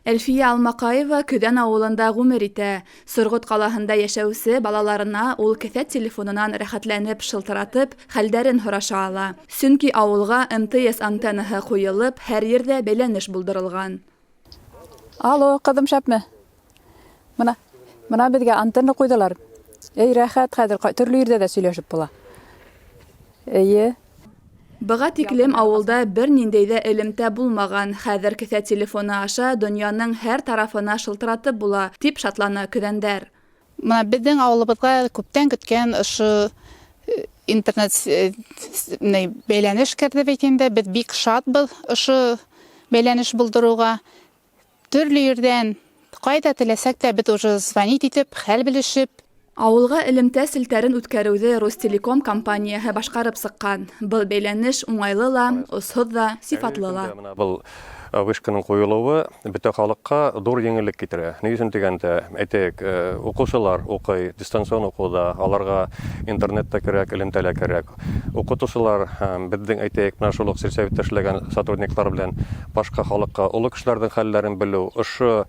Әлфиә Алмаҡаева Көҙән ауылында ғүмер итә. Сорғот ҡалаһында йәшәүсе балаларына ул кеҫә телефонынан рәхәтләнеп шылтыратып, хәлдәрен һораша ала. Сөнки ауылға МТС антеннаһы ҡуйылып, һәр ерҙә бәйләнеш булдырылған. Алло, ҡыҙым, шәпме? Мына, мына беҙгә антенна ҡуйҙылар. Эй, рәхәт хәҙер, төрлө ерҙә ҙә һөйләшеп була. Эйе. Быға тиклем ауылда бер ниндәй ҙә элемтә булмаған. Хәҙер кеҫә телефоны аша донъяның һәр тарафына шылтыратып була, тип шатлана көҙәндәр. Мына беҙҙең ауылыбыҙға күптән көткән ошо интернет бәйләнеш керҙе бит инде. Беҙ бик шатбыҙ ошо бәйләнеш булдырыуға. Төрлө ерҙән ҡайҙа теләсәк тә беҙ уже звонить итеп, хәл белешеп. Ауылға элемтә селтәрен үткәреүҙе Ростелеком компанияһы башҡарып сыҡҡан. Был бәйләнеш уңайлы ла, осһоҙ ҙа, сифатлы ла. Был вышканың ҡуйылыуы бөтә халыҡҡа ҙур еңеллек китерә. Ни өсөн тигәндә, әйтәйек, уҡыусылар уҡый, дистанцион уҡыуҙа, аларға интернет та кәрәк, элемтә лә кәрәк. Уҡытыусылар беҙҙең, әйтәйек, менә шул уҡ сельсоветта эшләгән сотрудниктар белән башҡа халыҡҡа оло кешеләрҙең хәлләрен белеү, ошо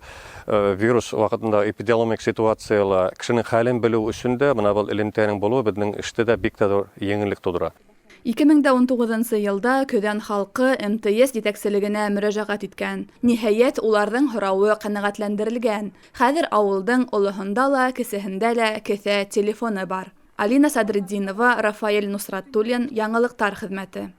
вирус ваҡытында эпидемиологик ситуацияла кешенең хәлен белеү өсөн дә бына был элемтәнең булыуы беҙҙең эштә дә бик тә ҙур еңеллек тыуҙыра. 2019 йылда Көҙән халҡы МТС етәкселегенә мөрәжәғәт иткән. Ниһайәт, уларҙың һорауы ҡәнәғәтләндерелгән. Хәҙер ауылдың олоһонда ла, кесеһендә лә кеҫә телефоны бар. Алина Садретдинова, Рафаэль Нусратуллин, Яңылыҡтар хеҙмәте.